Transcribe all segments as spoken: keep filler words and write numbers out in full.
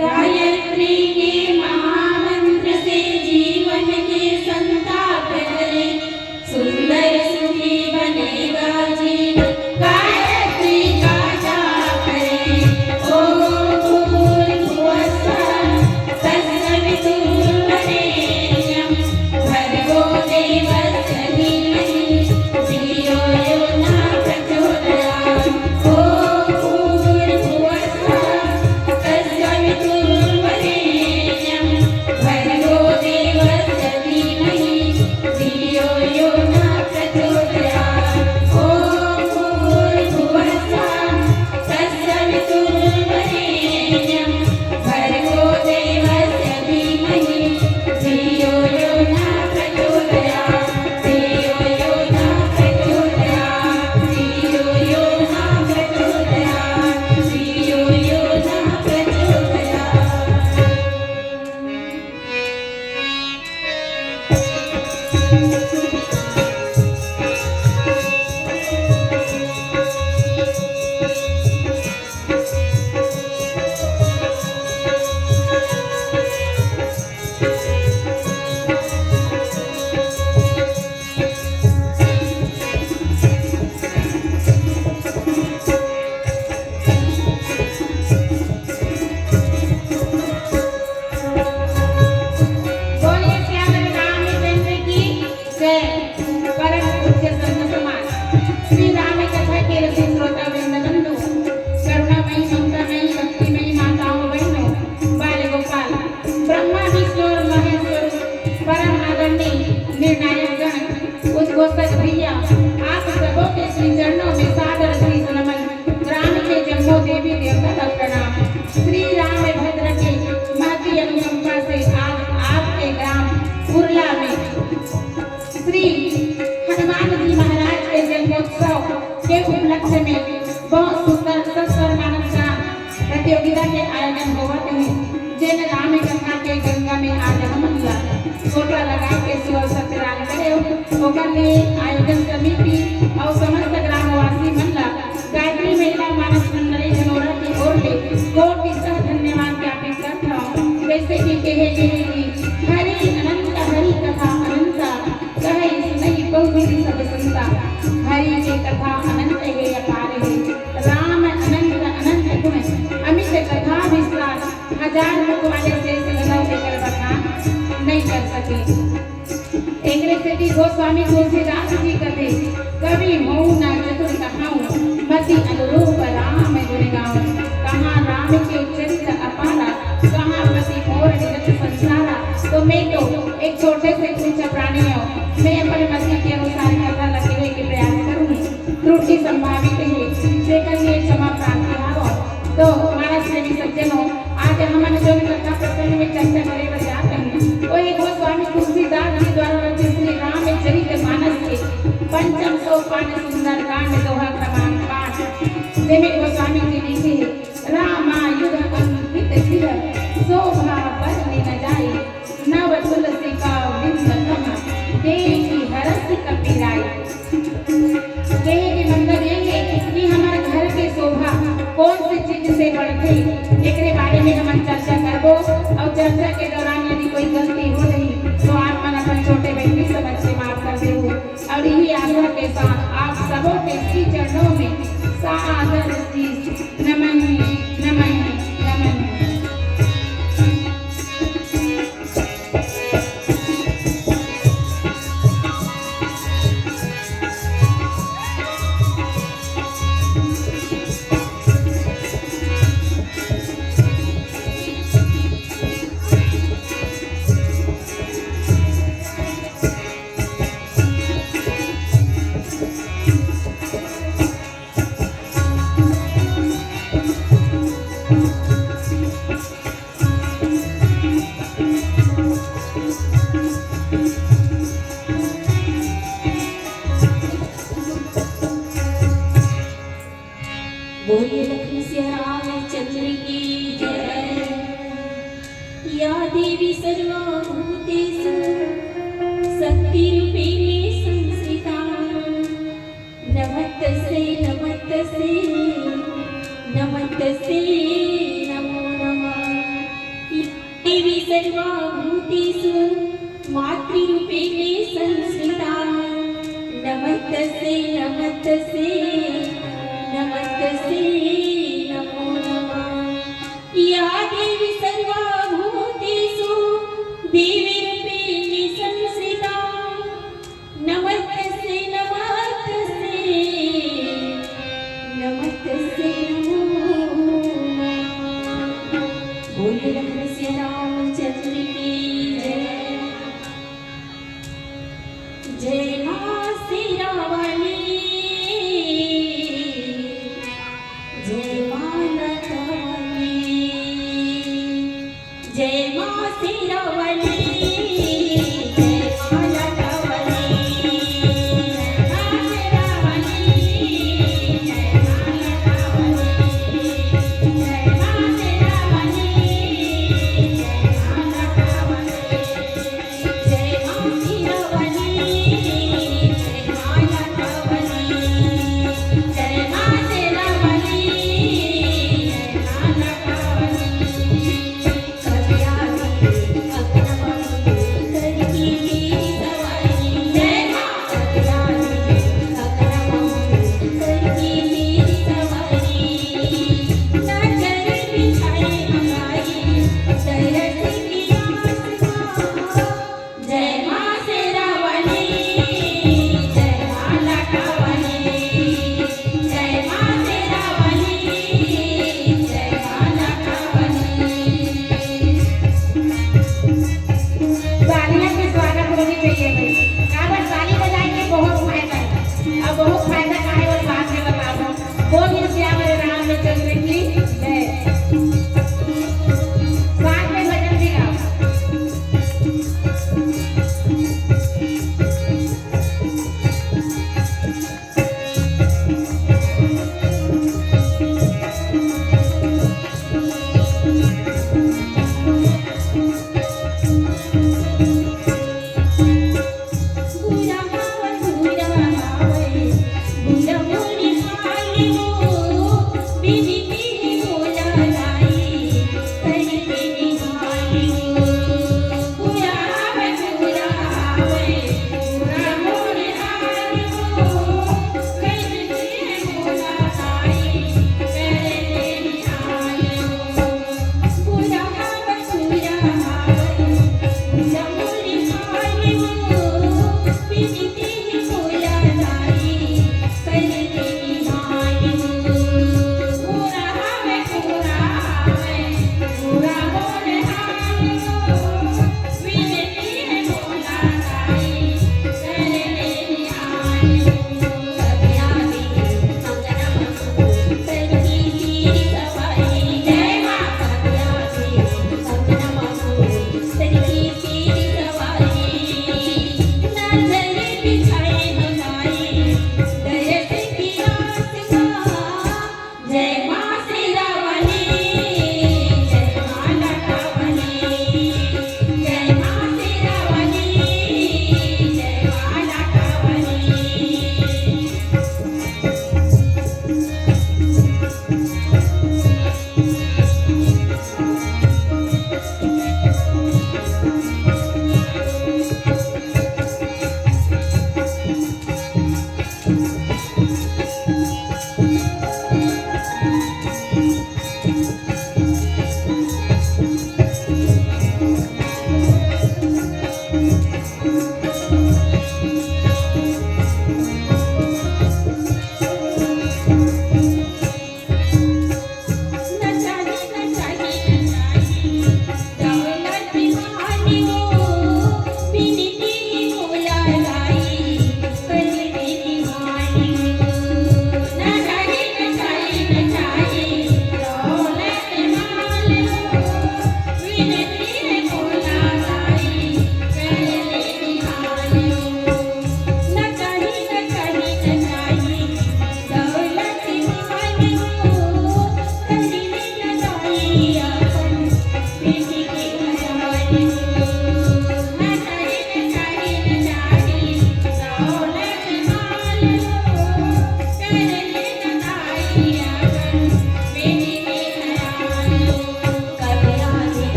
गायत्री के महामंत्र से जीवन के संताप हरे, सुंदर सुखी बनेगा जीवन। गायत्री का जाप हरे, ओम भूर्भुवः स्वः तत्सवितुर्वरेण्यं भर्गो देवस्य धीमहि धियो यो नः प्रचोदयात्। ॐ भूर्भुवः स्वः तत्सवितुर्वरेण्यं भर्गो देवस्य धीमहि धियो यो नः प्रचोदयात्। ॐ भूर्भुवः स्वः तत्सवितुर्वरेण्यं भर्गो देवस्य धीमहि धियो यो नः प्रचोदयात्। धियो यो नः प्रचोदयात्। धियो यो नः प्रचोदयात्। धियो यो नः प्रचोदयात्। बोलिए सियावर रामचंद्र की जय। परम पूज्य संत समाज, श्री राम कथा के रसिक श्रोता वृंद बंधु, करुणामयी, ममतामयी, भक्तिमयी माताओं बहनों, बाल गोपाल, ब्रह्मा विष्णु और महेश्वर, परम आदरणीय निर्णायक गण, उद्घोषक भैया, आप सबों के श्री चरणों में सादर शीश नमन। ग्राम के जम्मो देवी देवता का प्रणाम। श्री राम भद्र के महती अनुकंपा से आज आपके ग्राम उरला में श्री हनुमान जी महाराज के जन्मोत्सव के उपलक्ष्य में बहुत सुंदर सत्सर मानव का प्रतियोगिता के आयोजन होवत हे, जेन राम कथा के गंगा में आज हमन ला गोटा लगा के सुअर सत्यनारायण करे हो, ओकर लिए आयोजन समिति और समस्त ग्रामवासी मन ला गायत्री महिला मानस मंडली धनोरा की ओर ले कोटि सह धन्यवाद ज्ञापित करत हौं। जैसे कि कहे गे हे कि हरि अनंत, हरि कथा अनंता, कहई सुनई बहुविध सब संता। हरि के कथा अनंत हे, अपार हे। राम अनंत अनंत गुण, अमित कथा विस्तार। हजार मुख वाले शेष गजब एकर बखान नहीं कर सके। एकरे सेती गोस्वामी तुलसीदास जी कथे, कवि हों न चतुर कहाऊं, मति अनुरूप राम गुण गाऊं। कहाँ राम के चरित अपारा, कहाँ पति मोर निरत संसारा। तो मैं तो एक छोटे से तुच्छ प्राणी हौं, मैं अपन मति के अनुसार कथा ला कहे के प्रयास करूंगी। त्रुटि संभावित हे, जेकर लिए क्षमा प्रार्थी हावौं। तो मानस प्रेमी सज्जनों, आज हमन जोन कथा प्रसंग में चर्चा करे बर जात हन, वो हे गोस्वामी तुलसीदास जी द्वारा रचित श्री रामचरित मानस के पंचम सोपान सुंदर कांड दोहा क्रमांक पाँच, जेमे गोस्वामी जी लिखे हे, रामायुध अंकित जिय शोभा बरनि न जाई, नव तुलसी का वृंद कहाँ देखि हरषि कपि राई। कहे के मतलब ये हे कि हमर घर के शोभा कौन से चीज से बढ़थे, एकरे बारे में हमन चर्चा करबो और चर्चा के दौरान यदि कोई गलती हो रही तो आप मन अपन छोटे बहन समझ के माफ कर देहू। और यही आग्रह के साथ आप सबों के श्री चरणों में सादर शीश नमन, नमन, नमन।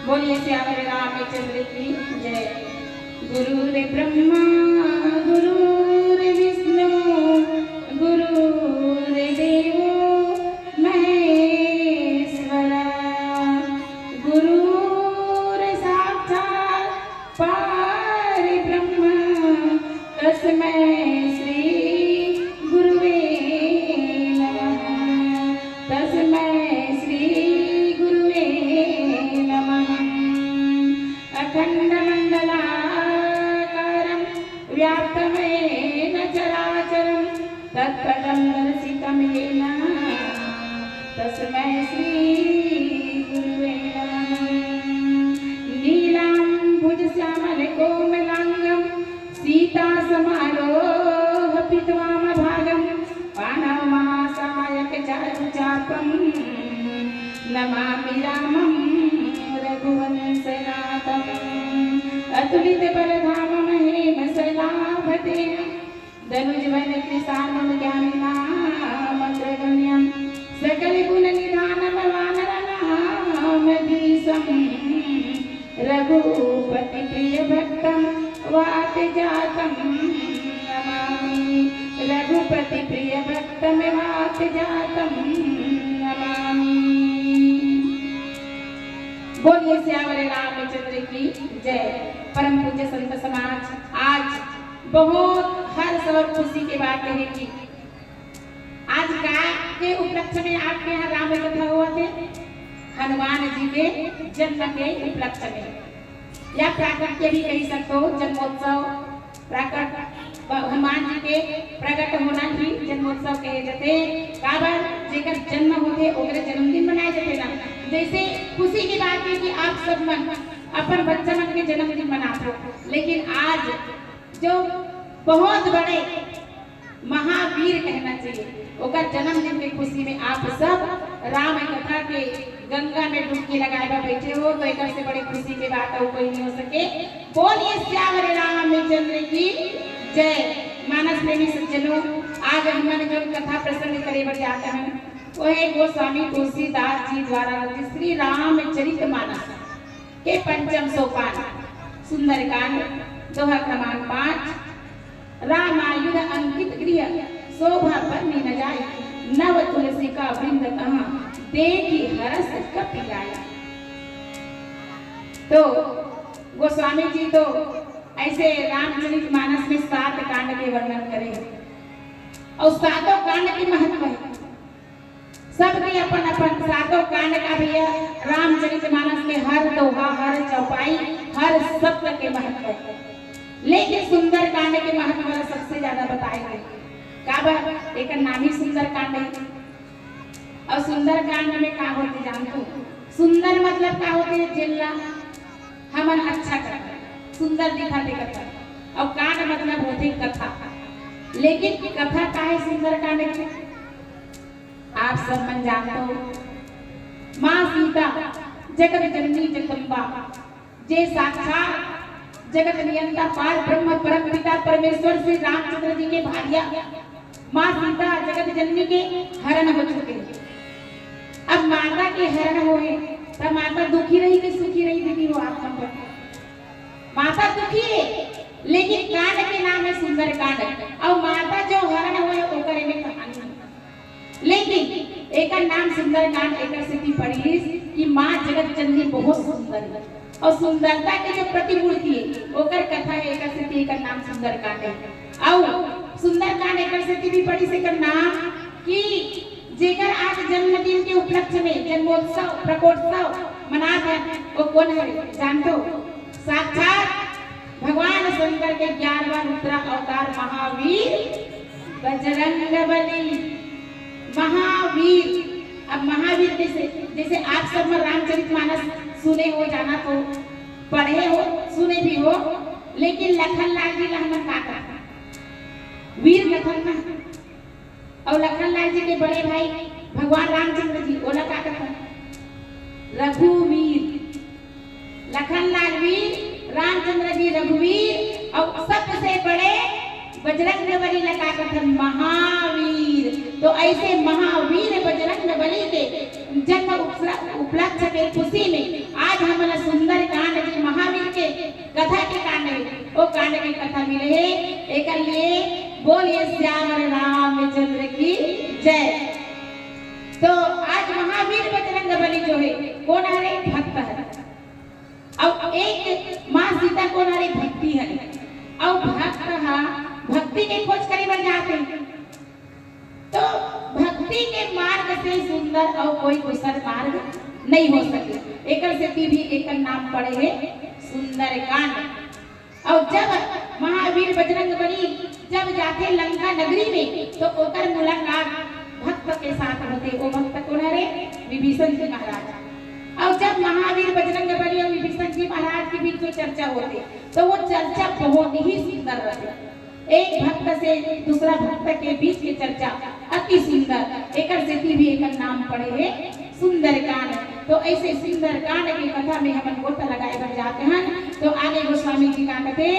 बोलिए सियावर रामचंद्र की जय। गुरुर्ब्रह्मा गुरुर्विष्णु गुरुर्देवो महेश्वरा। गुरुर्साक्षात् परब्रह्म तस्मै श्री गुरुवे नमः। तस्मै श्री गुरुवे नमः। अखण्डमण्डलाकारं व्याप्तं येन चराचरं तत्पदं दर्शितं येन तस्मै श्री गुरुवे नमः। नीलाम्बुजश्यामलकोमलाङ्गं सीतासमारोह पीतवामभागं बाणमासायकचारुचापं नमामि रामं रघुवंशनाथम्। अतुलितबलधामं हेमशैलाभतेन दनुजवनकृशानुं ज्ञानिनामग्रगण्यं सकलगुणनिधानं वानरनामधीशं रघुपतिप्रियभक्तं वातजातं नमामि। रघुपतिप्रियभक्तं वातजातं नमामि। बोलिए सियावर रामचंद्र की जय। परम पूज्य संत समाज, आज बहुत हर्ष और खुशी के बात है कि आज का के उपलक्ष्य में आपके यहाँ राम कथा होवत हे? हनुमान जी के जन्म के उपलक्ष्य में, या प्राकट्य भी कही सकते हो, जन्मोत्सव, प्राकट, हनुमान जी के प्रकट होना ही जन्मोत्सव कहे जाते। काबर, जेकर जन्म होते ओकरे जन्मदिन मनाए जाते ना। जैसे खुशी की बात है कि आप सब मन अपन बच्चा मन के जन्मदिन मनाते हो, लेकिन आज जो बहुत बड़े महावीर कहना चाहिए, ओकर जन्मदिन के खुशी में आप सब राम कथा के गंगा में डुबकी लगाए बर बैठे हो, तो एकर से बड़ी खुशी के बात और कोई नहीं हो सके। बोलिए सियावर रामचंद्र की जय। मानस प्रेमी सज्जनों, आज हमन जो कथा प्रसंग करे बर जात हन, वो है गोस्वामी तुलसीदास जी द्वारा रचित श्री रामचरित मानस के पंचम सोपान, सुंदरकांड, दोहा क्रमांक पाँच। रामायुध अंकित गृह, शोभा बरनि न जाय, नव तुलसिका वृंद तहाँ, देखि हरष कपि आय। तो गोस्वामी जी तो ऐसे रामचरित मानस में सात कांड के वर्णन करे हैं और सातों कांड के महत्व है। सबके अपन अपन सातों कांड का भैया, रामचरित मानस के हर दोहा, हर चौपाई, हर शब्द के महत्व है। लेकिन सुंदरकांड के महत्व ला सबसे ज्यादा बताए गए। काबर, एकर नाम ही सुंदरकांड है। और सुंदरकांड में का होथे जानथो? सुंदर मतलब का होथे? जेला हमन अच्छा करथन, सुंदर दिखाथे करथन। और कांड मतलब होथे कथा। लेकिन कथा का है सुंदरकांड के? आप सब मन जानथो, माँ सीता जगत जननी जगदम्बा, जे साक्षात जगत नियंता पार ब्रह्म परम पिता परमेश्वर श्री रामचंद्र जी के भारिया, माँ सीता जगत जननी के हरण हो चुके हैं। अब माता के हरण होए, त माता दुखी रही कि सुखी रही, दीदी हो आप मन बता। माता दुखी है, लेकिन कांड के नाम है सुंदरकांड। और माता जो हरण होए, ओकर एमे कहानी है। लेकिन एकर नाम सुंदरकांड एकर सेती पड़िस कि माँ जगत जननी बहुत सुंदर है और सुंदरता के जो प्रतिमूर्ति है, ओकर कथा है, एकर सेती एकर नाम सुंदरकांड है। और सुंदरकांड एकर सेती भी पड़िस एकर नाम कि जेकर आज जन्मदिन के उपलक्ष्य में जन्मोत्सव, प्रकोत्सव मनात है, वो कौन है जानथो? साक्षात भगवान शंकर के ग्यारहवाँ रुद्र अवतार महावीर बजरंग बली। महावीर, अब महावीर जैसे, जैसे आप सब में रामचरित मानस सुने हो, जाना तो पढ़े हो, सुने भी हो, लेकिन लखन लाल जी ला हमन का कहा? वीर कथन ना। और लखन लाल जी के बड़े भाई भगवान रामचंद्र जी, ओला का कथन? रघुवीर। लखन लाल वीर, रामचंद्र जी रघुवीर, और सबसे बड़े बजरंग बली ला का कथन? महावीर। तो ऐसे महावीर बजरंग बली के जन्म उपला-, उपलक्ष्य के खुशी में आज हमन ला सुंदर कांड के कथा मिले हे, एकर लिए बोलिए सियावर रामचंद्र की जय। तो आज महावीर बजरंग बली जो हे, कोन हरे? भक्त हरे। अउ एक माँ सीता कोन हरे? भक्ति हरे। अउ भक्त हा भक्ति के खोज करे बर जाथे। तो भक्ति के मार्ग से सुंदर अउ कोई दूसर मार्ग नहीं हो सके। एकर सेती भी एकर नाम पड़े हे सुंदरकांड। अउ जब महावीर बजरंग बली जब जाथे लंका नगरी में, तो ओकर मुलाकात भक्त के साथ होथे। वो भक्त कोन हरे? विभीषण जी महाराज। अउ जब महावीर बजरंग बली अउ विभीषण जी महाराज के बीच में चर्चा होथे, तो वो चर्चा बहुत ही सुंदर रथे। एक भक्त से दूसरा भक्त के बीच के चर्चा अति सुंदर, एकर सेती भी एकर नाम पड़े हे सुंदरकांड। तो ऐसे सुंदरकांड के कथा में हमन गोता लगाए बर जाते हैं। तो आगे गोस्वामी जी का कहते,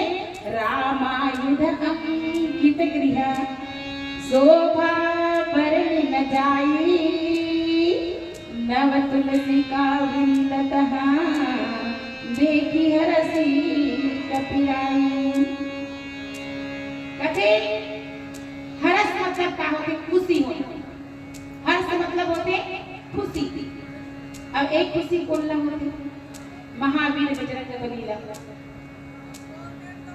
रामायुध अंकित गृह शोभा बरनि न जाई, नव तुलसी का वृंद तहाँ देखि हरषि कपिराई। कथे हरस मतलब का होथे? खुशी होना। हर्ष मतलब होथे खुशी। अब एक खुशी कोन ला होथे? महावीर बजरंग बली ला।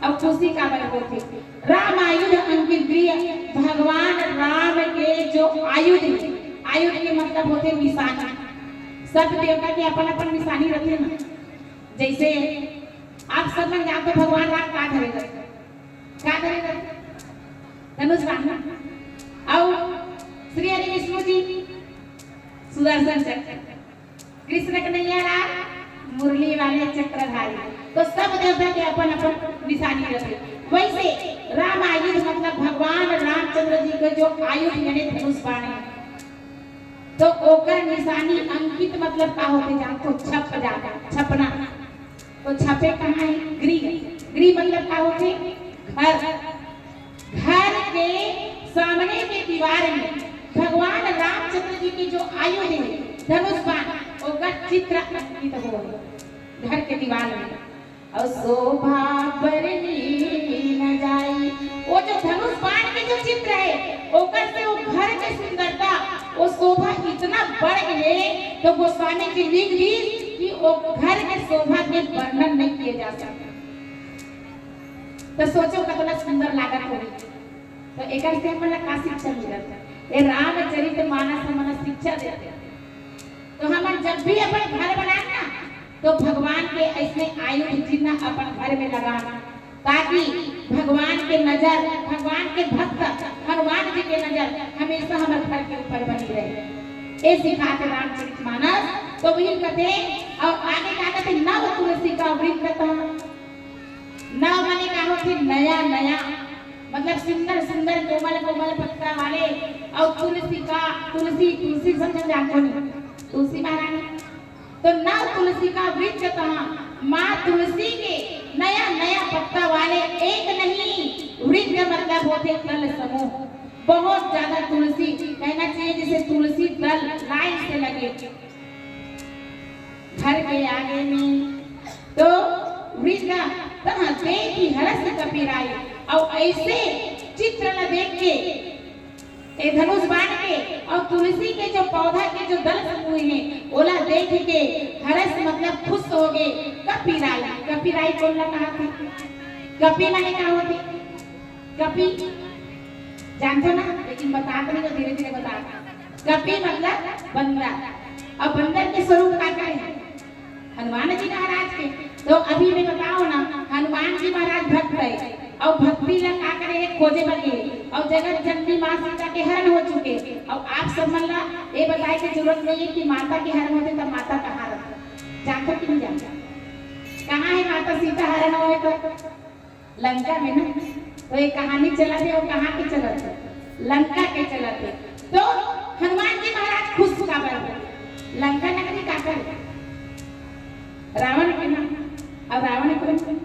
अब खुशी काबर होथे? रामायुध अंकित गृह, भगवान राम के जो आयुध हे, आयुध के मतलब होथे निशानी। सब देवता के अपन अपन निशानी रथे ना। जैसे आप सब मन जानते, भगवान राम का धरे रहे? का धरे रहे? धनुष बाण ना। अउ श्री हरि विष्णु जी सुदर्शन चक्र, कृष्ण कन्हैया लाल मुरली वाले चक्रधारी। तो सब देवता के अपन अपन निशानी रथे। वैसे राम आयुध मतलब भगवान रामचंद्र जी के जो आयुध यानी धनुष बाण हे, तो ओकर निशानी अंकित मतलब का होथे? जान तो छप जाना, छपना। तो छपे कहाँ हे? गृह। गृह मतलब का होथे? घर। घर के सामने के दीवार में भगवान रामचंद्र जी के जो आयुध हे धनुष बाण, ओकर चित्र अंकित हो घर के दीवार में। अउ शोभा बरनी न जाई। वो जो धनुष बाण के जो चित्र हे, ओकर से वो घर के सुंदरता, वो शोभा इतना बढ़ गे हे, तो गोस्वामी जी लिख दी कि वो घर के शोभा के वर्णन नहीं किए जा सकता। तो सोचो कितना सुंदर लागत होही। तो एकर से हमन ला का शिक्षा मिलत हे? ये रामचरित मानस हमन ला शिक्षा देथे। तो हमन जब भी अपन घर बनान ना, तो भगवान के ऐसने आयुध चिन्ह अपन घर में लगान, ताकि भगवान के नजर, भगवान के भक्त हनुमान जी के नजर हमेशा हमर घर के ऊपर बनी रहे। ये सिखाथे रामचरित मानस। तो वही कथे, अउ आगे का कथे, नव तुलसी का वृंद तहाँ। नव माने का होथे? नया, नया, मतलब सुंदर सुंदर कोमल कोमल पत्ता वाले। अउ तुलसी का, तुलसी, तुलसी समझ जाते हो, तुलसी महारानी। तो नव तुलसी का वृंद तहाँ माँ तुलसी के नया नया पत्ता वाले एक नहीं, वृंद मतलब होथे दल समूह, बहुत ज्यादा तुलसी कहना चाहिए, जैसे तुलसी दल लाइन से लगे घर के आगे में। तो वृंद तहाँ देखि हरषि कपिराई। अउ ऐसे चित्र ला देख के, ए धनुष बाण के अउ तुलसी के जो पौधा के जो दल समूह हे, ओला देख के हरस मतलब खुश हो गे। कपिराई, कपिराई कोन ला कहाथे? कपि माने का होथे? कपि जानथो ना, लेकिन बतात नहीं हो, धीरे धीरे बतात। कपि मतलब बंदर। अब बंदर के स्वरूप का का हे? हनुमान जी महाराज के। तो अभी मैं बताओ ना, हनुमान जी महाराज भक्त हे, अउ भक्ति ला का करे हे? खोजे बर गे। अउ जगत जननी माँ सीता के हरण हो चुके। अउ आप सब मन ला ये बताए के जरूरत नहीं हे कि माता के हरण होथे त माता कहाँ रथे, जानथो कि नहीं जानथो? कहाँ हे माता सीता हरण होय त? लंका में ना। तो ये कहानी चलत हे, वो कहाँ के चलत हे? लंका के चलत हे। तो हनुमान जी महाराज खुश काबर हे? लंका नगरी काकर हे? रावण के ना। अब रावण कोन?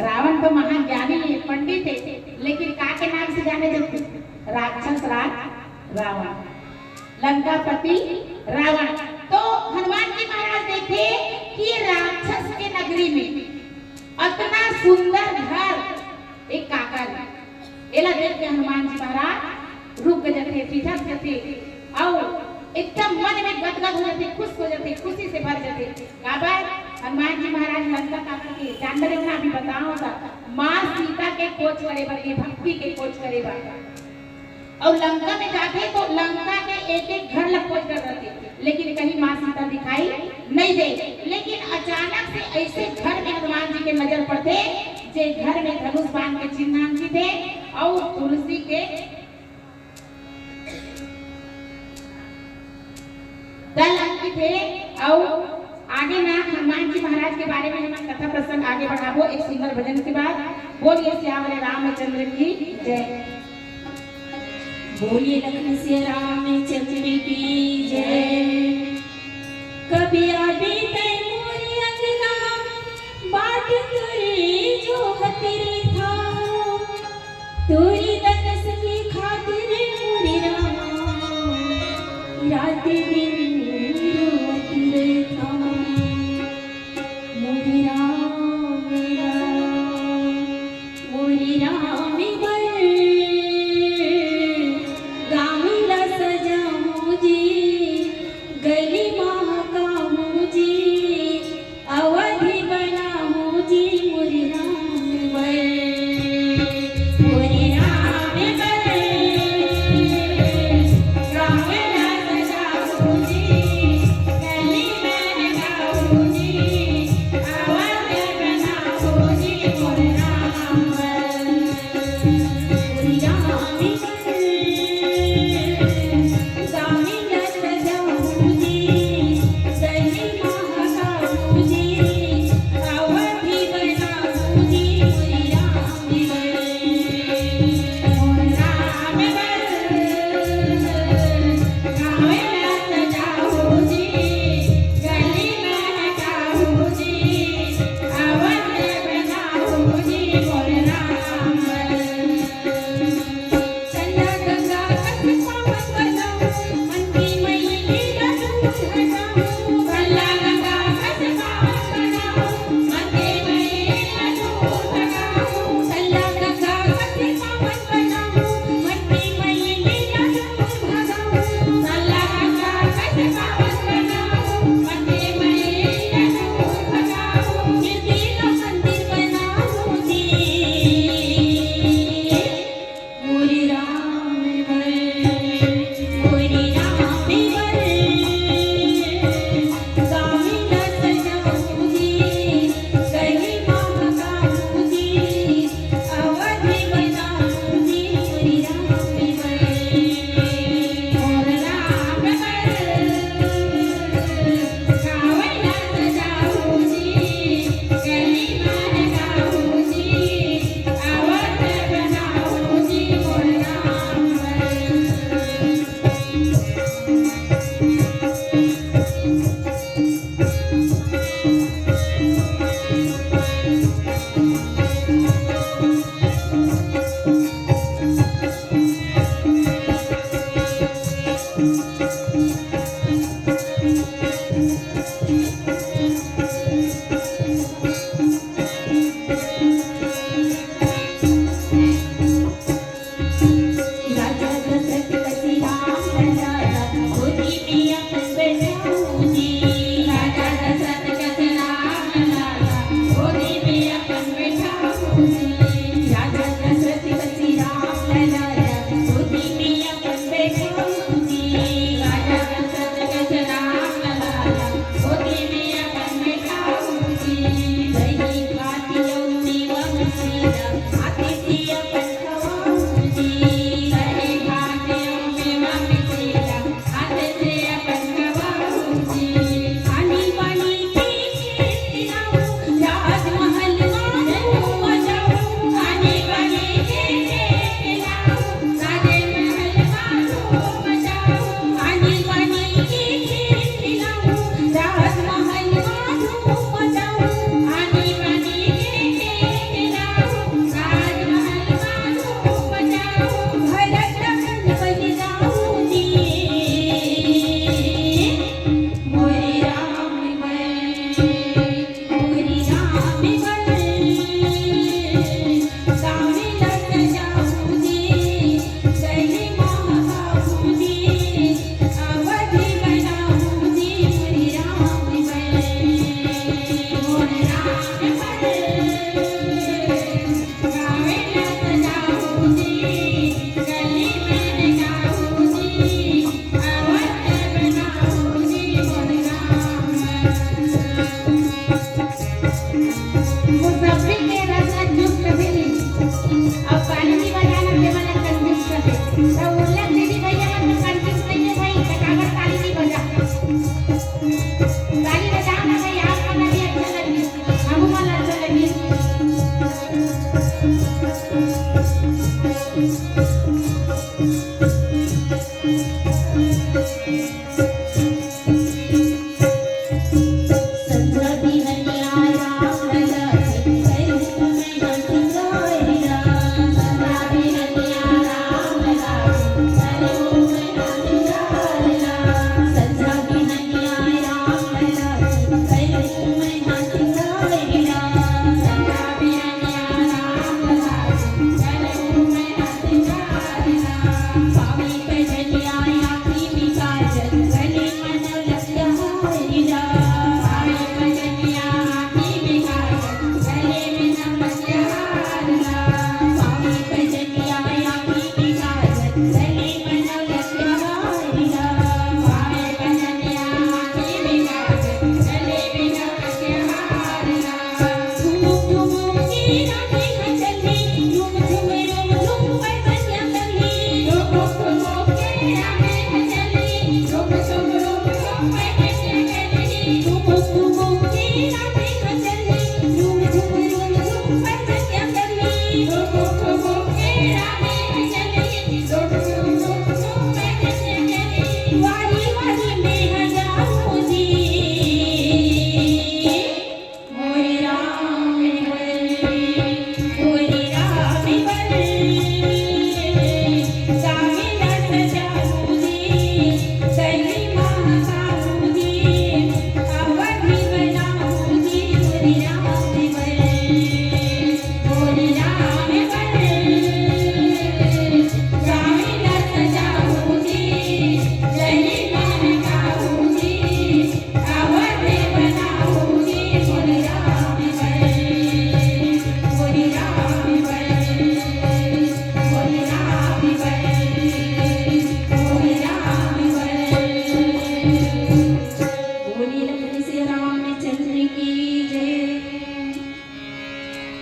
रावण तो महाज्ञानी हे, पंडित हे, लेकिन का के नाम से जाने जाथे? राक्षस राज रावण, लंकापति रावण। तो हनुमान जी महाराज देखे कि ये राक्षस के नगरी में अतना सुंदर घर, एक काकर, एला देख के हनुमान जी महाराज रुक जथे, ठिठक जथे, अउ एकदम मन में गदगद हो जथे, खुश हो जथे, खुशी से भर जथे। काबर? हनुमान जी महाराज लंका काकर के, जानवर एमन अभी बताओ त, माँ सीता के खोज करे बर, ये भक्ति के खोज करे बर। अउ लंका में जाथे तो लंका के एक एक घर ला खोज कर रहथे, लेकिन कहीं माँ सीता दिखाई नहीं दे। लेकिन अचानक से ऐसे घर में हनुमान जी के नजर पड़थे, जे घर में धनुष बाण के चिन्ह अंकित हे अउ तुलसी के दल अंकित हे। अउ आगे ना हनुमान जी महाराज के बारे में हमन कथा प्रसंग आगे बढ़ाबो एक सुंदर भजन के बाद। बोलिए सियावर रामचंद्र की जय। बोलिए लखन सिया रामचंद्र की जय। कभी आबे तै मोर अंगना, बाट तोरे जोहत रेथंव। तोरे दरस के खातिर मोर राम, रात दिन रोवत रेथंव। मोर राम, मोर राम, मोर राम बर गाँव ला सजाहूँ जी, गली महकाहूँ जी, अवधी बनाहूँ जी, मोर राम बर। मोर राम बर गाँव ला सजाहूँ जी, गली महकाहूँ जी, अवधी बनाहूँ जी, मोर राम बर।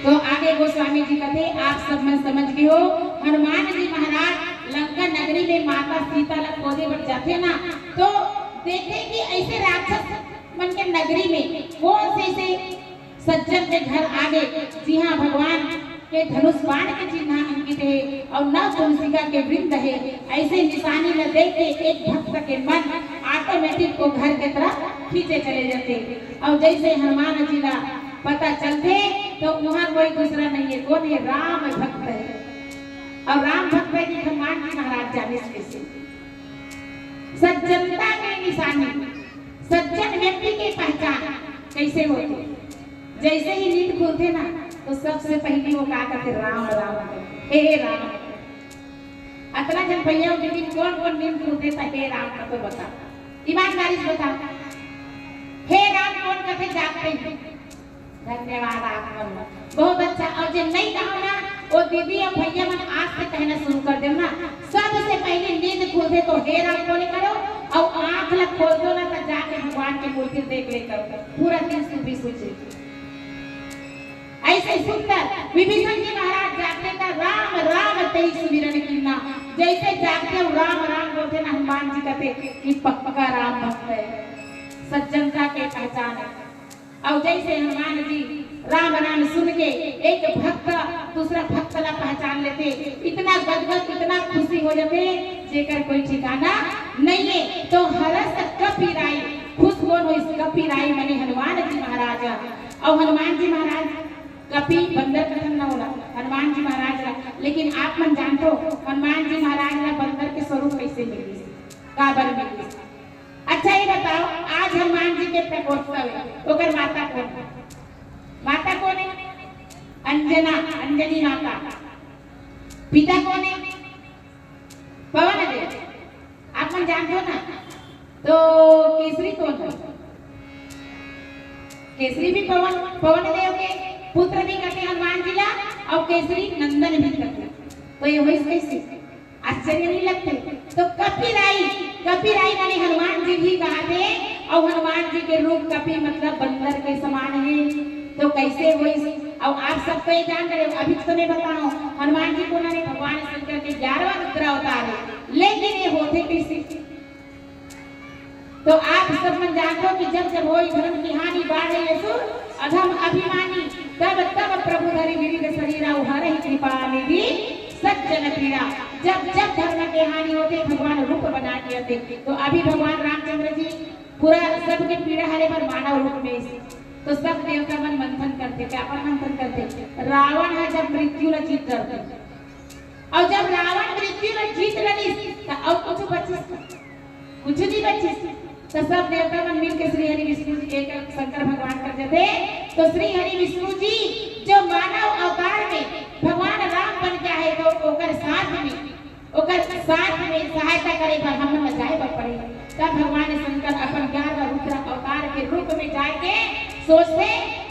तो आगे गोस्वामी जी कथे, आप सब मन समझ गे हो, हनुमान जी महाराज लंका नगरी में माता सीता ला खोजे बर जाथे ना, तो देखे कि ऐसे राक्षस मन के नगरी में कौन से ऐसे सज्जन के घर आगे, जिहाँ भगवान के धनुष बाण के चिन्ह अंकित हे और नव तुलसिका के वृंद हे, ऐसे निशानी ला देख के एक भक्त के मन ऑटोमेटिक वो घर के तरफ खींचे चले जाथे। और जैसे हनुमान जी ला पता चलथे, तो वहाँ कोई दूसरा नहीं है, कौन है? राम भक्त है। और राम भक्त है कि हनुमान जी महाराज जाने से कैसे सज्जनता के निशानी, सज्जन व्यक्ति के पहचान कैसे होथे? जैसे ही नींद खुलथे ना, तो सबसे पहली वो का कथे? राम राम कथे, हे राम। अतना झन भैया हो, लेकिन कौन कौन नींद खुलथे त हे राम कथे, बता, ईमानदारी से बता, हे राम कौन कथे जागते ही? धन्यवाद आप मन ला। बहुत अच्छा। और जे नहीं कहो ना, वो दीदी और भैया मन आज से कहना शुरू कर देव ना। सबसे पहले नींद खुलथे तो हे राम बोले करो, और आंख ला खोल दो ना तो जाके भगवान के मूर्ति देख ले करो, पूरा दिन सुबह सूझे। ऐसे सुंदर विभीषण जी महाराज जाते का राम राम तेई सुमिरन कीन्हा। जैसे जागते हो राम राम बोलथे ना, हनुमान जी कथे कि पक्का राम भक्त है, सज्जनता के पहचान है। और जैसे हनुमान जी राम नाम सुन के एक भक्त दूसरा भक्त ला पहचान लेथे, इतना गदगद, इतना खुशी हो जाथे, जेकर कोई ठिकाना नहीं है। तो हरस कपि राई, खुश कौन हो? इस कपि राई माने हनुमान जी महाराज। और हनुमान जी महाराज, कपि बंदर कथन न होला, हनुमान जी महाराज ला। लेकिन आप मन जानथो, हनुमान जी महाराज ला बंदर के स्वरूप कैसे मिलिस, काबर मिलिस? अच्छा, ये बताओ, आज हनुमान जी के प्रकोत्सव है, ओकर माता कौन है? माता कौन है? अंजना, अंजनी माता। पिता कौन है? पवन देव। आप मन जानथो ना? तो केसरी कौन है? केसरी भी पवन, पवन देव के पुत्र भी कथे हनुमान जी ला, और केसरी नंदन भी कथे। तो ये होइस कैसे? आश्चर्य नहीं लगथे? तो कपि राई, कपि राई माने हनुमान जी भी कहाथे, और हनुमान जी के रूप कपि मतलब बंदर के समान है। तो कैसे होइस? और आप सब तो ये जान रहे हो, अभी तो मैं बताऊं, हनुमान जी कोन हरे? भगवान शंकर के ग्यारहवाँ रुद्र अवतार है, लेकिन ये होथे कैसे? तो आप सब मन जानथो कि जब जब होई धर्म की हानि, बाढ़े असुर अधम अभिमानी, तब तब प्रभु धरि विविध शरीरा, हरहि कृपा निधि सज्जन पीरा। जब जब धर्म के हानि होथे, भगवान रूप बना के आथे। तो अभी भगवान रामचंद्र जी पूरा सबके पीड़ा हरे बर मानव रूप में आइस। तो सब देवता मन मंथन करथे, काबर मंथन करथे? रावण ह जब मृत्यु ला जीत डरथे, और जब रावण मृत्यु ला जीत डरिस, त और कुछ बचिस? कुछ नहीं बचिस। तो सब देवता मन मिल के श्री हरि विष्णु जी, एक शंकर भगवान कर देथे। तो श्री हरि विष्णु जी जो मानव अवतार में भगवान राम बन के आए, तो ओकर साथ में, ओकर साथ में सहायता करे बर हम मन जाए बर पड़े। तब भगवान शंकर अपन ग्यारह रुद्र अवतार के रूप में जाए के सोचथे,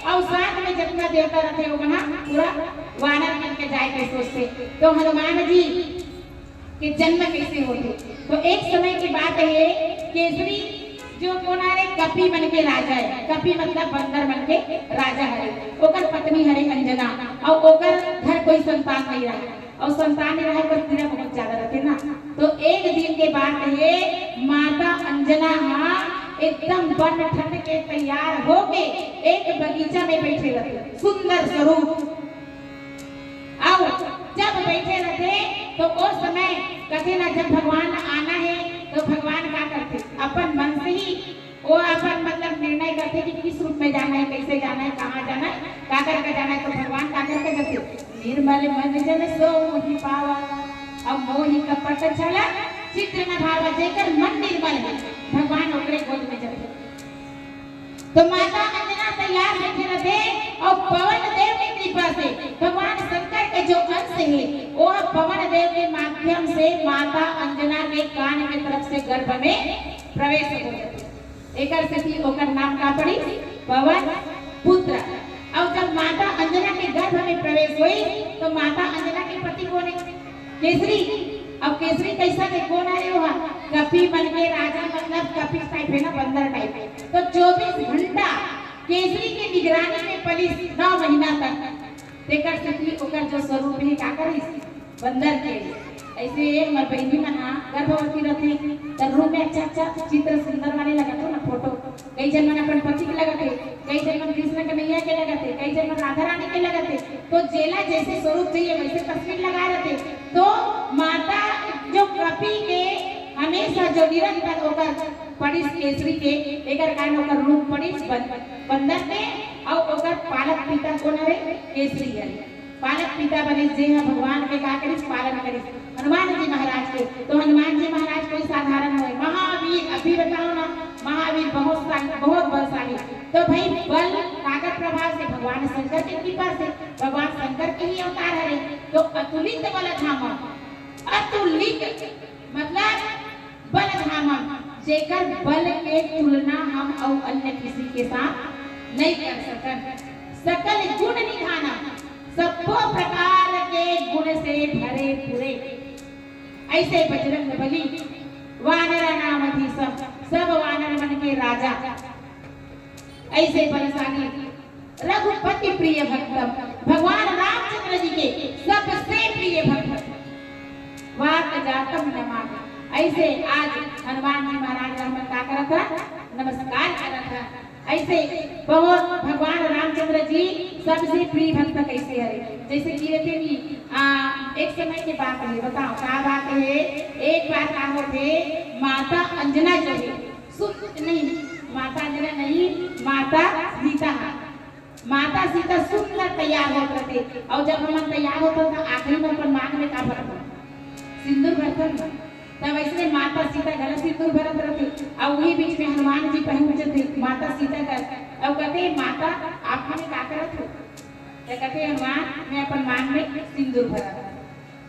और साथ में जितना देवता रहथे, ओमन पूरा वानर बन के जाए के सोचथे। तो हनुमान जी के जन्म कैसे होथे? तो एक समय की बात है, केसरी जो कोन हरे? कपि मन के राजा है। कपि मतलब बंदर मन के राजा हरे। ओकर पत्नी हरे अंजना, और ओकर घर कोई संतान नहीं रहा, और संतान नहीं रहे पर पीड़ा बहुत ज्यादा रहथे ना। तो एक दिन के बात है, माता अंजना हा एकदम बन ठन के तैयार होके एक बगीचा में बैठे रहथे, सुंदर स्वरूप। अउ जब बैठे रहथे, तो ओ समय कथे ना, जब भगवान आना है, तो भगवान का करथे? अपन मन से ही वो अपन, मतलब, निर्णय करथे कि किस रूप में जाना है, कैसे जाना है, कहाँ जाना है, का करके जाना है। तो भगवान का करके जाथे? "निर्मल मन जन सो मोहि पावा, अब मोहि कपट छल चित न भावा।" जेकर मन निर्मल है, भगवान ओकरे गोद में जाथे। तो माता अंजना तैयार बैठे रहथे, और पवन देव के कृपा से भगवान शंकर के जो अंश है, वो पवन देव के माध्यम से माता अंजना के कान के तरफ से गर्भ में प्रवेश हो जाथे। एकर सेती ओकर नाम का पड़ी? पवन पुत्र। और जब माता अंजना के गर्भ में प्रवेश हुई, तो माता अंजना के पति कोन है? केसरी। अब केसरी कैसा थे, कोन हरे? वो कपि मन के राजा, मतलब कपि टाइप है ना, बंदर टाइप। तो चौबीस घंटा केसरी के निगरानी में पलिस नौ महीना तक। तेकर सेती ओकर जो स्वरूप हे, का करिस? बंदर के। ऐसे हमर बहिनी मन हा गर्भवती रथे, त रूम में अच्छा अच्छा चित्र सुंदर वाले लगाथो ना, फोटो। कई झन मन अपन पति के लगाथे, कई झन मन कृष्ण कन्हैया के लगाथे, कई झन मन राधा रानी के लगाथे। तो जेला जैसे स्वरूप चाहिए, वैसे तस्वीर लगा रथे। तो माता जो कपि के हमेशा जो निरंतर ओकर पड़िस केसरी के, एकर कारण ओकर रूप पड़िस बन-, बंदर के, अउ ओकर पालक पिता कोन हरे? केसरी हरे। पालक पिता बनिस, जे ह भगवान के का करिस? पालन करिस, हनुमान जी महाराज के। तो हनुमान जी महाराज कोई साधारण नोहे, महावीर। अभी बताओ ना, महावीर बहुत साल, बहुत बलशाली। तो भाई, बल काकर प्रभाव से? भगवान शंकर के कृपा से। भगवान शंकर के ही अवतार हरे। तो अतुलित बल धामम, अतुलित मतलब बल धामम, जेकर बल के तुलना हम अउ अन्य किसी के साथ नहीं कर सकन। सकल गुण निधानम, सब्बो प्रकार के गुण से भरे पूरे। ऐसे बजरंग बली, वानर नाम अधीशम, सब वानर मन के राजा। ऐसे बलशाली, रघुपति प्रिय भक्तम, भगवान रामचंद्र जी के सबसे प्रिय भक्त। वात जातम नमामि। ऐसे आज हनुमान जी महाराज ला हमन का करत हन? नमस्कार करत हन। ऐसे बहुत भगवान रामचंद्र जी सबसे प्रिय भक्त कैसे हरे? जैसे कि रहते नी, आ, एक समय के बात हे, बताओ का बात हे? एक बार का होथे, माता अंजना जो हे, सुन नहीं, माता अंजना नहीं, माता सीता। माता सीता सुंदर तैयार होत रथे, अउ जब हमन तैयार होथन, त आखिरी में अपन मांग में का भरथन? सिंदूर भरथन ना। तब ऐसने माता सीता घला सिंदूर भरत रथे, अउ वही बीच में हनुमान जी पहुंच जथे माता सीता कर, अउ कथे, "माता, आप मन का करत हो?" त कथे, "हनुमान, मैं अपन मांग में सिंदूर भरत हूं।"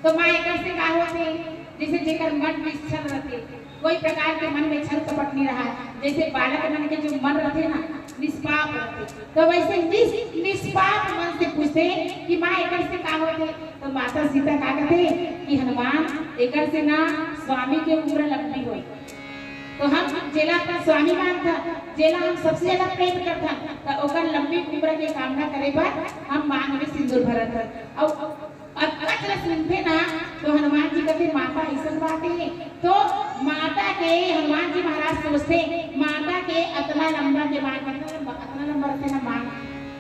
तो माँ, एकर से का होथे? जैसे जेकर मन में छल रथे, कोई प्रकार के मन में छल कपट नहीं रहा, जैसे बालक मन के जो मन रथे ना, निष्पाप रथे, तो वैसे निस-, निष्पाप मन से पूछथे कि माँ, एकर से का होथे? तो माता सीता का कथे कि हनुमान, एकर से ना स्वामी के उम्र लंबी होय। तो हम जेला अपन स्वामी मानथन, जेला हम सबसे ज्यादा प्रेम करथन, त ओकर लंबी उम्र के कामना करे बर हम मांग में सिंदूर भरत हन। अउ अतका चला सुनथे ना, तो हनुमान जी कथे, "माता, अइसन बात हे?" तो माता के हनुमान जी महाराज सोचथे, "माता के अतना लंबा के मांग, अतना लंबा, अतना लंबा रथे ना मांग,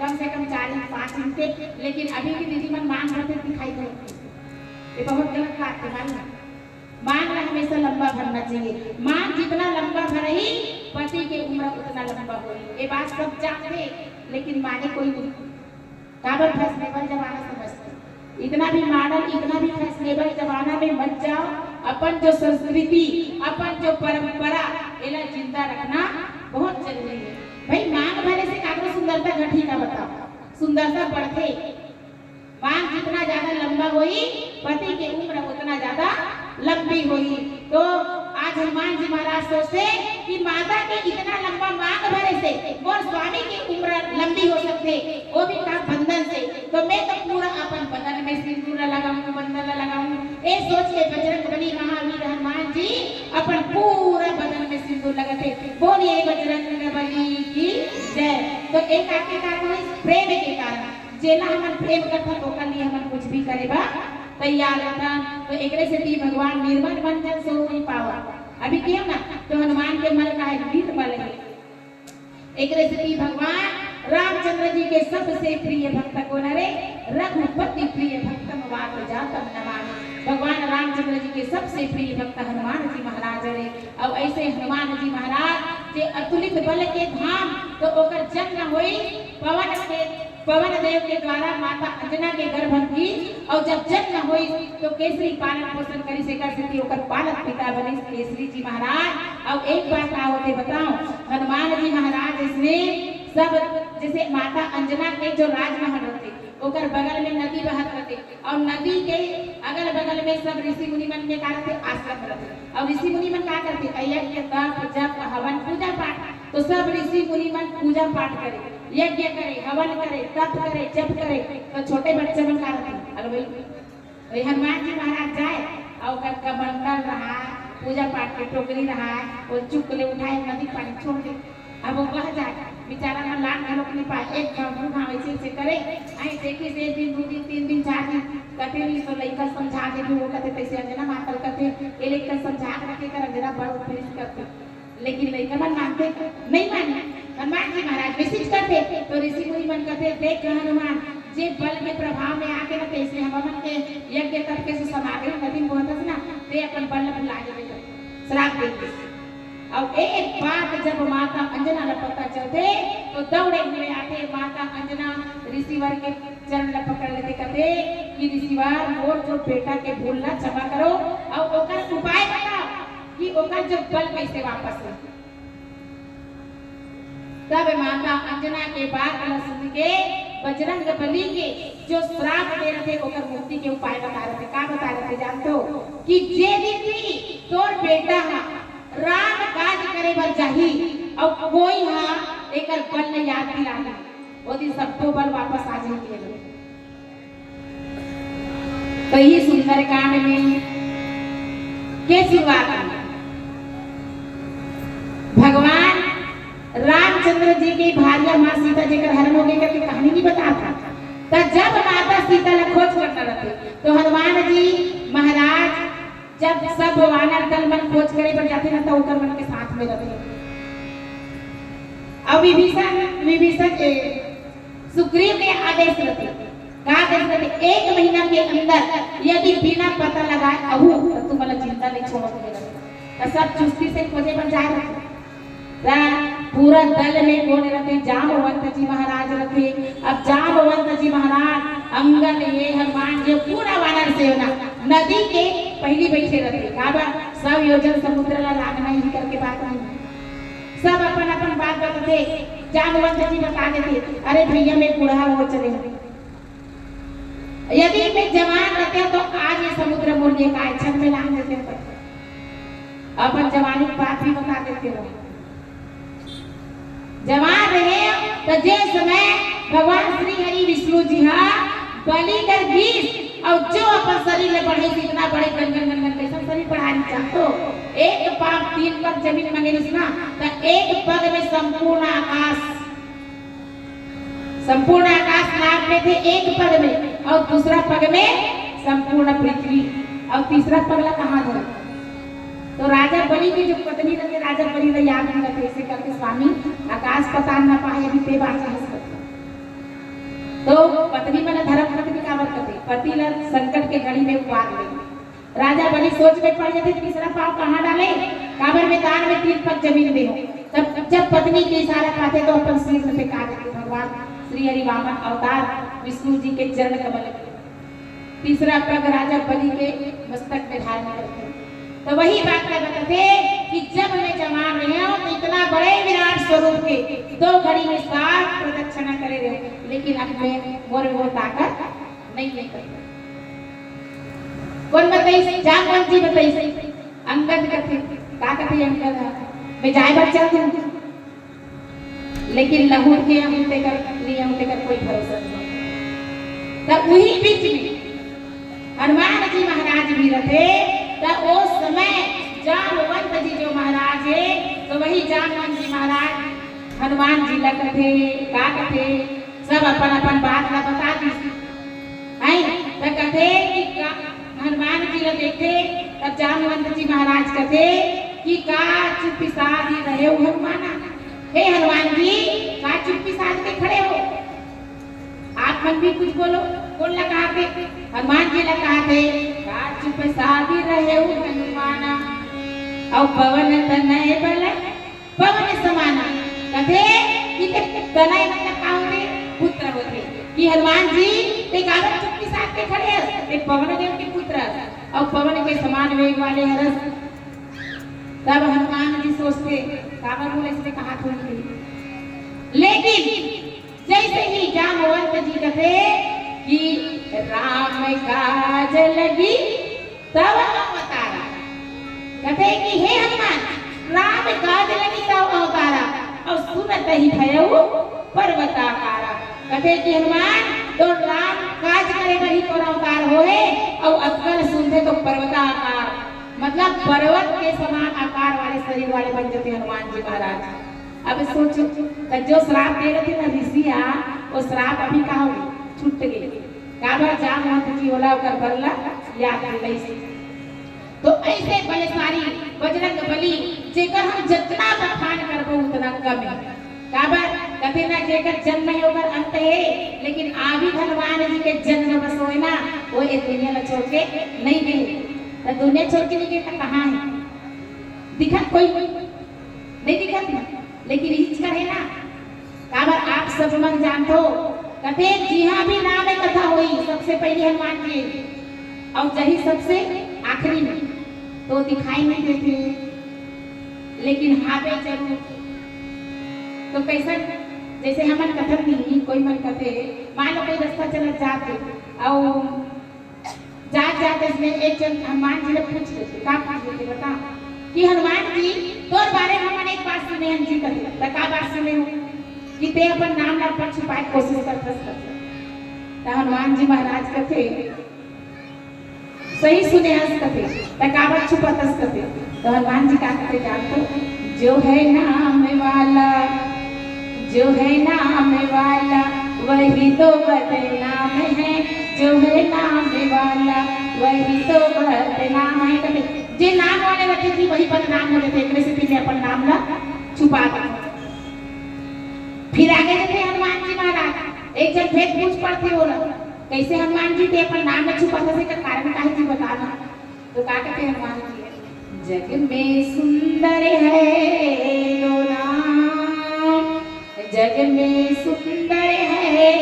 कम से कम चार इंच, पाँच इंच के, लेकिन अभी के दीदी मन मांग भरथे दिखाई देथे।" ये बहुत गलत बात हे, मालूम हे? मांग ला हमेशा लंबा भरना चाहिए। मांग जितना लंबा भरही, पति के उम्र उतना लंबा होही। ये बात सब जानथे, लेकिन माने कोई नहीं। काबर? फैशनेबल जमाना समझथे। इतना भी मॉडर्न, इतना भी फैशनेबल जमाना में मत जाओ। अपन जो संस्कृति, अपन जो परंपरा, एला जिंदा रखना बहुत जरूरी हे। भाई, मांग भरे से काकरो सुंदरता घटही का, बताओ? सुंदरता बढ़थे। मांग जितना ज्यादा लंबा होही, पति के उम्र उतना ज्यादा लंबी होही। तो आज हनुमान जी महाराज सोचथे कि माता के इतना लंबा मांग भरे से मोर स्वामी के उम्र लंबी हो सकथे, वो भी का बंदन से। तो मैं तो पूरा अपन बदन में सिंदूर ला लगाऊं, बंदन ला लगाऊं। ये सोच के बजरंग बली महावीर हनुमान जी अपन पूरा बदन में सिंदूर लगाथे। बोलिए बजरंग बली की जय। तो एक आके का कोई प्रेम के कारण जेला हमन प्रेम करथन, ओकर लिए हमन कुछ भी करे बर तैयार रहथन। तो एकरे सेती भगवान निर्मल मन जन सो नहीं पावा। अभी केहेंव ना, तो हनुमान के मन का है, निर्मल हे। एकरे सेती भगवान रामचंद्र जी के सबसे प्रिय भक्त कोन हरे? रघुपति प्रिय भक्तम वात जातम नमामि। भगवान रामचंद्र जी के सबसे प्रिय भक्त हनुमान जी महाराज हरे। अउ ऐसे हनुमान जी महाराज के अतुलित बल के धाम, तो ओकर जन्म होई पवन के पवन देव के द्वारा माता अंजना के गर्भ म थी, अउ जब जन्म होइस तो केसरी पालन पोषण करिस, एकर सेती ओकर पालक पिता बनिस केसरी जी महाराज। अउ एक बार का होथे बताओ, हनुमान जी महाराज इसने सब, जैसे माता अंजना के जो राजमहल रथे, ओकर बगल में नदी बहत रथे, अउ नदी के अगल बगल में सब ऋषि मुनि मन के का रथे? आश्रम रथे। अउ ऋषि मुनि मन का करथे? यज्ञ, तप, जप, हवन, पूजा पाठ। तो सब ऋषि मुनि मन पूजा पाठ करे, यज्ञ करे, हवन करे, तप करे, जप करे। तो छोटे बच्चे मन का रथे? अरे भाई, वही हनुमान जी महाराज जाए अउ ओकर कमंडल रहा, पूजा पाठ के टोकरी रहा, वो चुक ले उठाए, नदी पानी छोड़ दे, अब वो बह जाए। बेचारा मन लान घलोक नहीं पाए, एक घाव दू घाव ऐसे ऐसे करे। आई देखिस एक दिन, दू दिन, तीन दिन, चार दिन, कथे नहीं तो लइका समझा दे, वो कथे तैसे अंजना माता ल कथे, ये लइका समझा के रखे कर अंजना बड़ उपदेश करथे। लेकिन लइका मन मानथे नहीं माने। हनुमान जी महाराज विशिष्ट करथे तो ऋषि मुनि मन कथे, देख हनुमान, जे बल के प्रभाव में आके ना तैसे हम मन के यज्ञ करके से समागम नदी में बोहत हस ना, ते अपन बल भुला गे, श्राप दे दिस। अउ एक बात जब माता अंजना ला पता चलथे तो दौड़े हुए आथे माता अंजना ऋषिवर के चरण ला पकड़ लेथे, कथे कि ऋषिवर मोर जो बेटा के भूल ला क्षमा करो अउ ओकर उपाय बताओ कि ओकर जो बल कैसे वापस हो। तब माता अंजना के बात ला सुन के बजरंग बली के जो श्राप दे रथे ओकर मुक्ति के उपाय बता रथे। का बता रथे जानथो कि जे दिन भी तोर बेटा हा राम काज करे बर जाही अउ कोई हा एकर बल ल याद दिलाही, ओ दिन सबको बल वापस आ जाही। तो ये सुंदरकांड में के शुरुआत में भगवान रामचंद्र जी के भारिया माँ सीता जेकर हरण हो गई करके कहानी नहीं बताता था। तो जब माता सीता ला खोज करना रहते तो हनुमान जी महाराज जब सब वानर दल मन खोज करे बर जाथे ना, तो ओकर मन के साथ में रहथे। अउ विभीषण, विभीषण के सुग्रीव के आदेश रहथे, का आदेश रहथे? एक महीना के अंदर यदि बिना पता लगाए आहू, तो तुमन ला जिंदा नहीं छोड़ो के रहथे। तो सब चुस्ती से खोजे बर जाए रहथे। त पूरा दल में कोन रथे? जामवंत जी महाराज रथे। अब जामवंत जी महाराज, अंगद, ये हनुमान जी, पूरा वानर सेना नदी के पहिली बइठे रथे। काबर? सौ योजन समुद्र ला लांघना ही करके बात नहीं। सब अपन अपन बात बताथे। जामवंत जी बता देथे, अरे भैया, मैं बूढ़ा हो चले हूँ। यदि मैं जवान रहते तो आज ये समुद्र मोर लिए काय क्षण में लांघ देते तो। अपन जवानी की बात भी बता देते हो। जवान रहे तो जे समय भगवान श्री हरि विष्णु जी हा बलि कर गीस अउ जो अपन शरीर ले बढ़े, इतना बड़े गन गन गन गन कैसन शरीर बढ़ा नहीं चाहतो। एक पाप तीन पग जमीन मंगे रिस ना, तो एक पग में संपूर्ण आकाश, संपूर्ण आकाश नाप में थे एक पग में, अउ दूसरा पग में संपूर्ण पृथ्वी, अउ तीसरा पग ला कहाँ धरे? तो राजा बलि के जो पत्नी रथे, राजा बलि ला याद नहीं रथे, ऐसे करके स्वामी आकाश पताल ना पाए, अभी ते बाँचा हस करके। तो पत्नी मन धर्म पत्नी काबर कथे? पति ला संकट के घड़ी में उबार ले। राजा बलि सोच में पड़ जाथे, तीसरा पाँव कहाँ डाले? काबर मैं दान में तीन पग जमीन दे हूँ। तब जब पत्नी के इशारा पाथे तो अपन शीश में फेंका देथे। भगवान श्री हरि वामन अवतार विष्णु जी के चरण कमल में तीसरा पग राजा बलि के मस्तक में धारण करथे। तो वही बात का बताथे कि जब मैं जवान रहे हूँ तो इतना बड़े विराट स्वरूप के दो घड़ी में सात प्रदक्षिणा करे रहे, लेकिन अब मैं मोर में वो ताकत नहीं है। कोन बताइस? जामवंत जी बताइस। अंगद कथे, का कथे अंगद ह? मैं जाए बर चल दूँ, लेकिन लहुट के आहूँ तेकर, नहीं आहूँ तेकर कोई भरोसा नहीं। तब वही बीच में हनुमान जी महाराज भी रथे, तब ओ समय जामवंत जी जो महाराज है, तो वही जामवंत जी महाराज हनुमान जी ला कथे, का कथे, सब अपन अपन बात ला बता दीस। हैं? त कथे कि का, हनुमान जी ला देखथे, तब जामवंत जी महाराज कथे कि का चुप साधी रहे हो हनुमाना? हे हनुमान जी, का चुप्पी साध के खड़े हो? आप मन भी कुछ बोलो। कोन ला कहाथे? हनुमान जी ला कहाथे, का चुप साधी रहे हो हनुमाना? अउ पवन तनय बल पवन समाना। कथे कि ते तनय मतलब का होथे? पुत्र होथे। कि हनुमान जी ते काबर चुप्पी साध के खड़े हस? ते पवन देव के पुत्र हस अउ पवन के समान वेग वाले हरस। तब हनुमान जी सोचथे, काबर मोला इसने कहाथे? लेकिन जैसे ही जामवंत जी कथे कि राम काज लगी तब अवतारा। कथे कि हे हनुमान, राम काज लगी तब अवतारा, अउ सुनत ही भयउ पर्वताकारा। कथे कि हनुमान, तोर राम काज करे बर ही तोर अवतार होहे, अउ अतका ल सुनथे तो पर्वताकार, मतलब पर्वत के समान आकार वाले शरीर वाले बन जथे हनुमान जी महाराज। अब सोच, त जो श्राप दे रहे थे ना ऋषि हा, वो श्राप अभी कहाँ हो, छूट गए। काबर जाम मत की ओला ओकर बदला याद दिलाइस। तो ऐसे बलशाली बजरंग बली, जेकर हम जितना बखान करबो उतना कम है। काबर कथे ना, जेकर जन्म है ओकर अंत है, लेकिन आदि हनुमान जी के जन्म बस होए ना, वो ये दुनिया ला छोड़ के नहीं गए। तो दुनिया छोड़ के नहीं गए तो कहाँ है? दिखत कोई नहीं दिखत ना, लेकिन इच कर है ना। काबर आप सब मन जानथो, कथे जिहाँ भी नाम है कथा होई, सबसे पहले हनुमान जी, और जही सबसे आखिरी में, तो दिखाई नहीं देते, लेकिन हावे जरूर। तो कैसा, जैसे हमन कथन नहीं, कोई मन कथे, मान लो कोई रास्ता चलत जाते, और जात जात इसमें एक जन हनुमान जी ले पूछ लेते, का पूछ लेते बता, कि हनुमान जी, तोर बारे में हमन एक बात सुने हन जी कथे, त का बात सुने हो? कि ते अपन नाम ला अपन छुपाए के कोशिश करथस कथे। त हनुमान जी महाराज कथे, सही सुने हस कथे, त काबर छुपाथस कथे? तो हनुमान जी का कथे जानथो, जो है नाम वाला, जो है नाम वाला, वही तो बदनाम है, जो है नाम वाला, वही तो बदनाम है। कथे, जे नाम वाले रथे जी, वही बदनाम हो जाथे, एकरे सेती मैं अपन नाम ला छुपा देथों। फिर आगे जाथे हनुमान जी महाराज, एक जन फेर पूछ पड़थे ओला, कैसे हनुमान जी ते अपन नाम ला छुपाथस, एकर कारण का है जी, बता ना। तो का कथे हनुमान जी, जग में सुंदर है दो नाम, जग में सुंदर है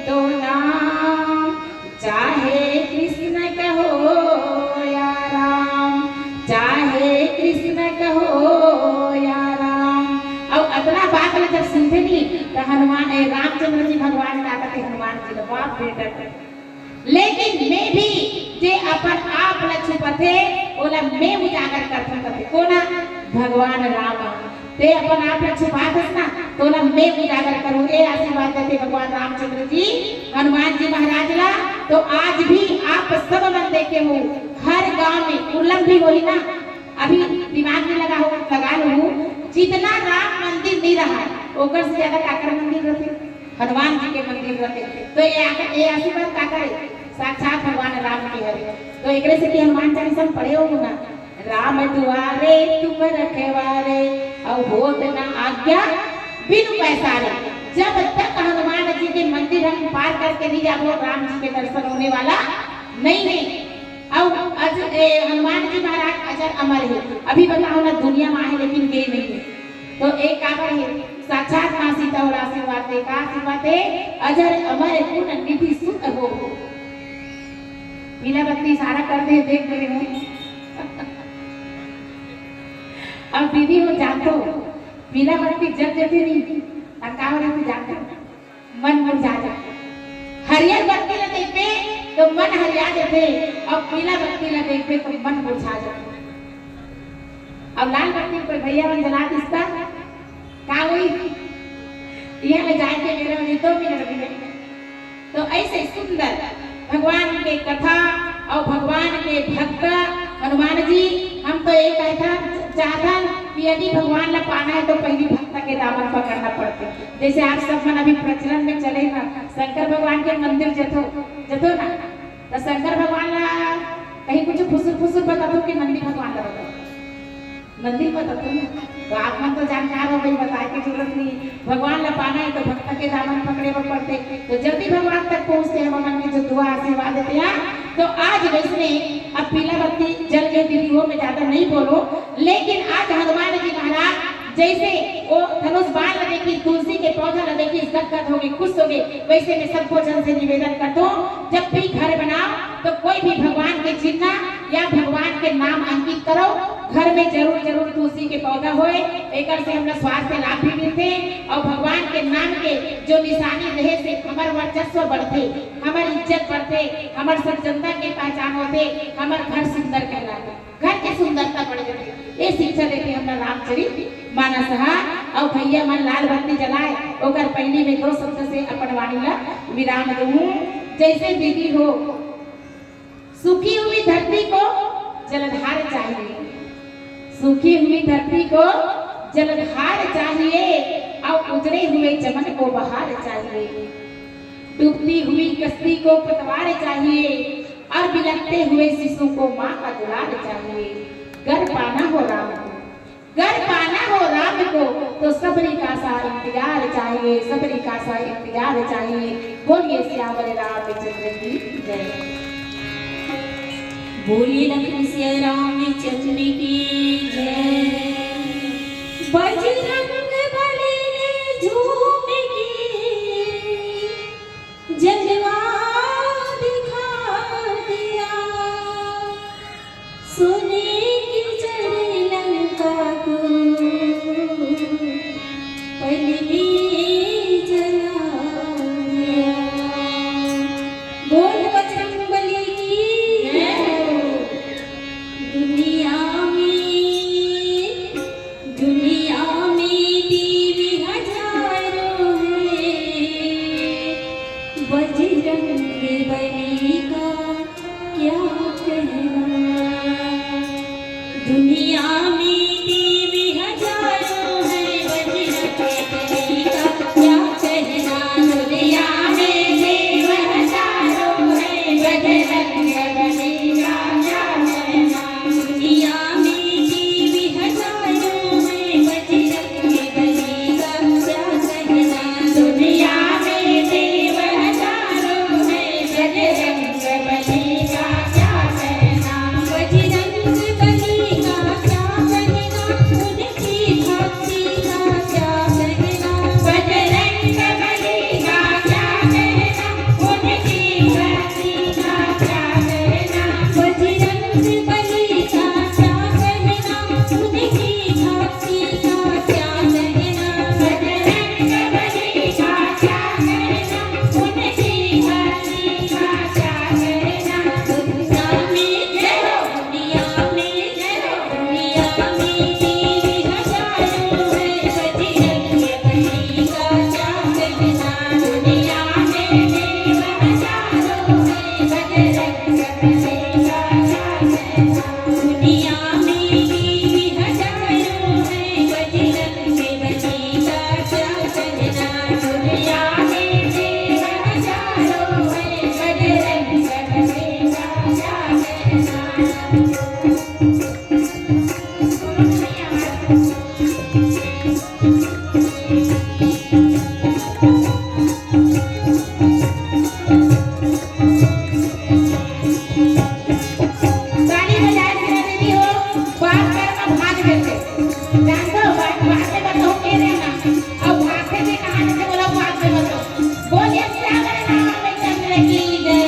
दो नाम, चाहे कृष्ण कहो या राम, चाहे कृष्ण कहो या राम। और अतना बात ला जब सुनथे नी, तो हनुमान, ए, रामचंद्र जी भगवान का कथे हनुमान जी ला, बाप बेटा, लेकिन मैं भी जे अपन आप ला छुपाथे, ओला मैं उजागर करथों कथे। कोन हा? भगवान राम। ते अपन आप ला छुपाथस ना, तो ओला मैं उजागर करूँ। ए आशीर्वाद देथे भगवान रामचंद्र जी, हनुमान जी महाराज ला। तो आज भी आप सब मन देखे हो, हर गांव में उल्लम भी होही ना, अभी दिमाग में लगा हो, लगा लो, जितना राम मंदिर नहीं रहा, ओकर से ज्यादा काकर मंदिर रथे। हनुमान जी के मंदिर रथे। तो ये आकर, ये आशीर्वाद काकर हे? साक्षात भगवान राम के हरे। तो एकरे सेती हनुमान चालीसा पढ़े हो ना, राम दुआरे तुम रखवारे, और होत ना आज्ञा बिनु पैसारे। जब तक हनुमान जी के मंदिर हम पार करके नहीं जाबो, राम जी के दर्शन होने वाला नहीं है। और अज-, ए, हनुमान जी महाराज अजर अमर है। अभी बताओ ना, दुनिया में आहे लेकिन गे नहीं है। तो एक काबर हे, साक्षात माँ सीता और आशीर्वाद दे, का आशीर्वाद दे? अजर अमर गुण निधि सुत हो। पीला बत्ती इशारा कर दे, देख रहे हैं। अब दीदी हो जातो, पीला बत्ती जब जती नहीं, तब का हो जाती जातो? मन मुरझा जाथे। हरियर बत्ती ला देखबे तो मन हरिया जाथे, अउ पीला बत्ती ला देखबे तो मन मुरझा जाथे। अउ लाल बत्ती कोई भैया मन जला दिस त का होई? इहाँ ले जाए के मेरा में दो मिनट भी नहीं। तो ऐसे सुंदर भगवान के कथा अउ भगवान के भक्त हनुमान जी, हम तो ये कहता चाहता कि यदि भगवान ला पाना है तो पहली भक्त के दामन पकड़ना पड़थे। जैसे आप सब मन अभी प्रचलन में चले ना, शंकर भगवान के मंदिर जथो, जथो ना, तो शंकर भगवान ला कहीं कुछ फुसुर फुसुर बताथो कि नंदी भगवान ला बताथो? नंदी बताथो ना। तो आप मन तो जानकार हो भाई, बताए के जरूरत नहीं। भगवान ला पाना है तो भक्त के दामन पकड़े बर पड़थे। तो जल्दी भगवान तक पहुंचथे, हम मन के जो दुआ आशीर्वाद देथे हैं। तो आज वैसने अब पीला बत्ती जल के दीदी हो, मैं ज्यादा नहीं बोलो, लेकिन आज हनुमान जी महाराज जैसे वो धनुष बाण ला देखिस, तुलसी के पौधा ला देखिस, गदगद हो गे, खुश हो गे, वैसे मैं सबको जन से निवेदन करथों, जब भी घर बनाओ तो कोई भी भगवान के चिन्ह या भगवान के नाम अंकित करो, घर में जरूर जरूर तुलसी के पौधा होए, एकर से हमला स्वास्थ्य लाभ भी मिलथे अउ भगवान के नाम के जो निशानी रहे से हमर वर्चस्व बढ़थे, हमर इज्जत बढ़थे, हमर सब जनता के पहचान होथे, हमर घर सुंदर कहलाथे। घर के सुंदरता बढ़ जाथे। ये शिक्षा देथे हमला रामचरित मानस हा। अउ भैया मन लाल बत्ती जलाए, ओकर पहिली में दो शब्द से अपन वाणी ला विराम दूँ। जैसे दीदी हो, सूखी हुई धरती को जलधार चाहिए, सूखी हुई धरती को जलधार चाहिए और उजड़े हुए चमन को बहार चाहिए। डूबती हुई कश्ती को पतवार चाहिए और बिलखते हुए शिशु को माँ का दुलार चाहिए। गर पाना हो राम को, गर पाना हो राम को, तो सबरी का सा इंतजार चाहिए, सबरी का सा इंतजार चाहिए। बोलिए सियावर रामचंद्र की जय। बोलिए लखन सिया रामचंद्र की जय। बजरंग बली ने झूम के जलवा दिखा दिया, सोने की जड़ लंका को पल में जला दिया। बोल बजरंग बली की जय। दुनिया में, दुनिया में देवी हजारों हैं, बजरंग बली का क्या कहना। दुनिया में देवी हजारों हैं, बजरंग बली का क्या कहना। दुनिया में देव हजारों हैं, बजरंग बली का क्या कहना। दुनिया में देवी हजारों हैं, बजरंग बली का क्या कहना। दुनिया में देव हजारों हैं, बजरंग बली का क्या कहना। बजरंग बली का क्या कहना, उनकी भक्ति का क्या कहना। बजरंग बली का क्या कहना, उनकी भक्ति का क्या कहना। बजरंग बली का क्या कहना, उनकी भक्ति का क्या कहना। बजरंग बली का क्या कहना, उनकी भक्ति का क्या कहना। दुनिया में जय हो, दुनिया में जय हो, दुनिया में देवी हजारों हैं, बजरंग बली का क्या कहना। दुनिया में देव हजारों हैं, बजरंग बली का क्या कहना। दुनिया में देवी हजारों हैं, बजरंग बली का क्या कहना। दुनिया में देव हजारों हैं, बजरंग बली का क्या कहना। ताली बजाए बिना दीदी हो, बात कर ना भाग देते। जानते हो, बात, बात में बताओ के रहना। अब भाग से भी कहाँ से बोला, बात में बताओ। बोलिए सियावर रामचंद्र की जय।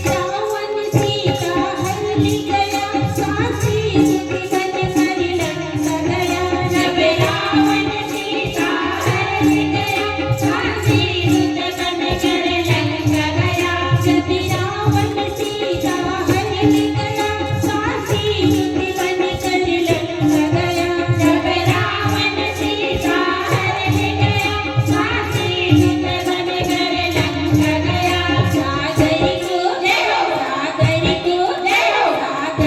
रावण सीता हर ले गया, साथी सुत बन कर लंका गया। जब रावण सीता हर ले गया, साथी सुत बन कर लंका गया। जब रावण सीता हर ले गया, साथी सुत बन कर लंका गया। जब रावण सीता हर ले गया, साथी सुत बन कर लंका गया। सागर को जय हो, सागर को जय हो, सागर